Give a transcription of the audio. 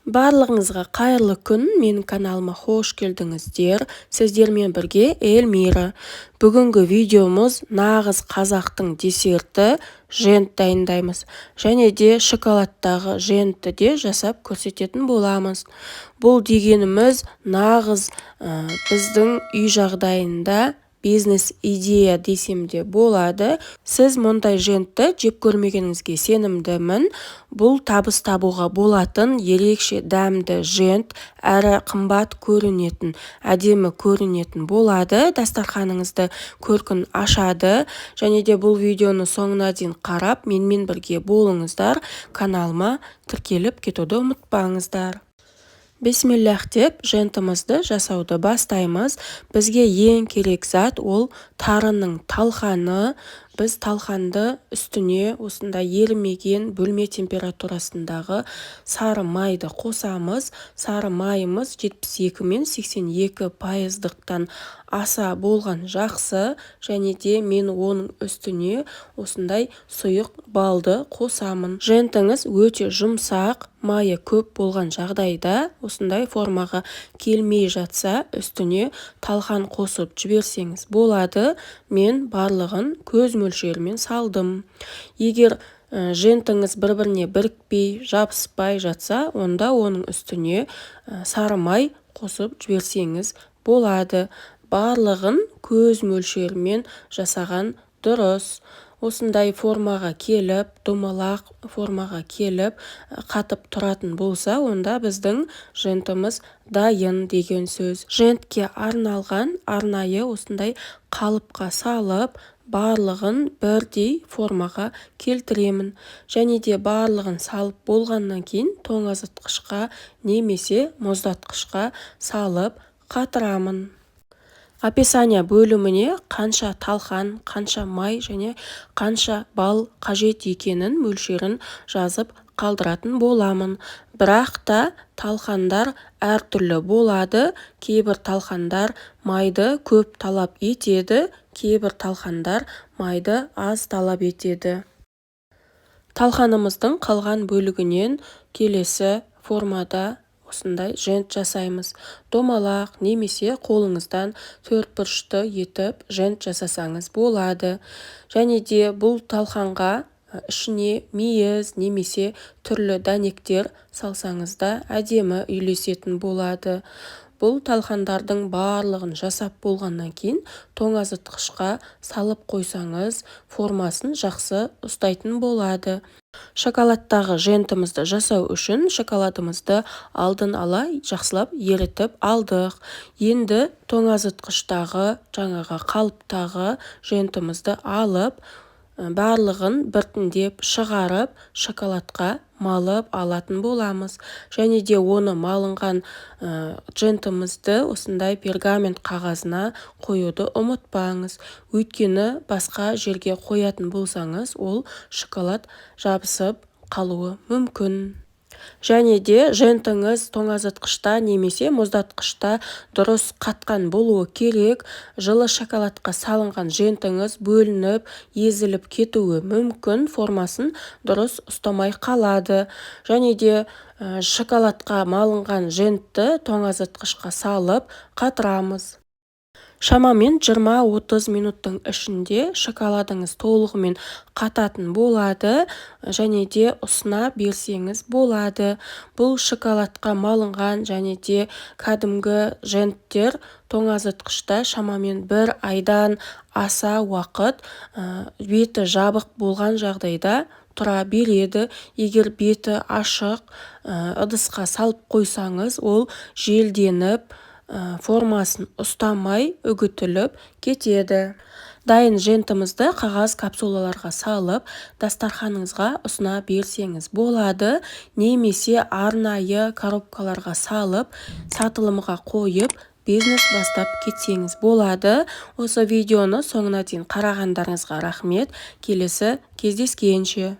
Барлығыңызға қайырлы күн! Менің каналыма хош келдіңіздер! Сіздермен бірге Эльмира. Бүгінгі видеомыз нағыз қазақтың десерті жент дайындаймыз және де шоколадтағы жентті де жасап көрсететін боламыз. Бұл дегеніміз нағыз біздің үй жағдайында бизнес идея десем де болады. Сіз мұндай жентті жеп көрмегеніңізге сенімдімін. Бұл табыс табуға болатын ерекше дәмді жент, әрі қымбат көрінетін, әдемі көрінетін болады, дастарханыңызды көркін ашады. Және де бұл видеоны соңына дейін қарап, менімен бірге болыңыздар. Каналыма тіркеліп кетуді ұмытпаңыздар. Бисмиллах деп жентімізді жасауды бастаймыз. Бізге ең керек зат ол тарының талқаны. Біз талқанды үстіне осындай ерімеген, бөлме температурасындағы сары майды қосамыз. Сары майымыз 72 мен 82 пайыздықтан аса болған жақсы. Және де мен оның үстіне осындай сұйық балды қосамын. Жентіңіз өте жұмсақ, майы көп болған жағдайда, осындай формаға келмей жатса, үстіне талқан қосып жіберсеңіз болады. Мен барлығын көз мөлшерімен салдым. Егер жентіңіз бір-біріне бірікпей, жабыспай жатса, онда оның үстіне сары май қосып жіберсеңіз болады. Барлығын көз мөлшерімен жасаған дұрыс. Осындай формаға келіп, домалақ формаға келіп, қатып тұратын болса, онда біздің жентіміз дайын деген сөз. Жентке арналған арнайы осындай қалыпқа салып, барлығын бірдей формаға келтіремін. Және де барлығын салып болғаннан кейін тоңазытқышқа немесе мұздатқышқа салып қатырамын. Описание бөліміне қанша талқан, қанша май және қанша бал қажет екенін, мөлшерін жазып қалдыратын боламын. Бірақ та талқандар әртүрлі болады. Кейбір талқандар майды көп талап етеді, кейбір талқандар майды аз талап етеді. Талқанымыздың қалған бөлігінен келесі формада осындай жент жасаймыз. Домалақ немесе қолыңыздан төртбұрышты етіп жент жасасаңыз болады. Және де бұл талқанға ішіне мейіз немесе түрлі дәнектер салсаңыз да, әдемі үйлесетін болады. Бұл талқандардың барлығын жасап болғаннан кейін тоңазытқышқа салып қойсаңыз, формасын жақсы ұстайтын болады. Шоколадтағы жентімізді жасау үшін шоколадымызды алдын ала жақсылап ерітіп алдық. Енді тоңазытқыштағы жаңағы қалыптағы жентімізді алып, барлығын біртіндеп шығарып, шоколадқа малып алатын боламыз. Және де оны малынған жентімізді осындай пергамент қағазына қоюды ұмытпаңыз, өйткені басқа жерге қоятын болсаңыз, ол шоколад жабысып қалуы мүмкін. Және де жентіңіз тоңазытқышта немесе мұздатқышта дұрыс қатқан болуы керек. Жылы шоколадқа салынған жентіңіз бөлініп, езіліп кетуі мүмкін, формасын дұрыс ұстамай қалады. Және де шоколадқа малынған жентті тоңазытқышқа салып қатырамыз. Шамамен 20-30 минуттың ішінде шоколадыңыз толығымен қататын болады және де ұсына берсеңіз болады. Бұл шоколадқа малынған және де кәдімгі женттер тоңазытқышта шамамен бір айдан аса уақыт беті жабық болған жағдайда тұра береді. Егер беті ашық ыдысқа салып қойсаңыз, ол желденіп, формасын ұстамай, үгітіліп кетеді. Дайын жентімізді қағаз капсулаларға салып, дастарханыңызға ұсына берсеңіз болады немесе арнайы коробкаларға салып, сатылымға қойып, бизнес бастап кетсеңіз болады. Осы видеоны соңына дейін қарағандарыңызға рахмет! Келесі кездескенше!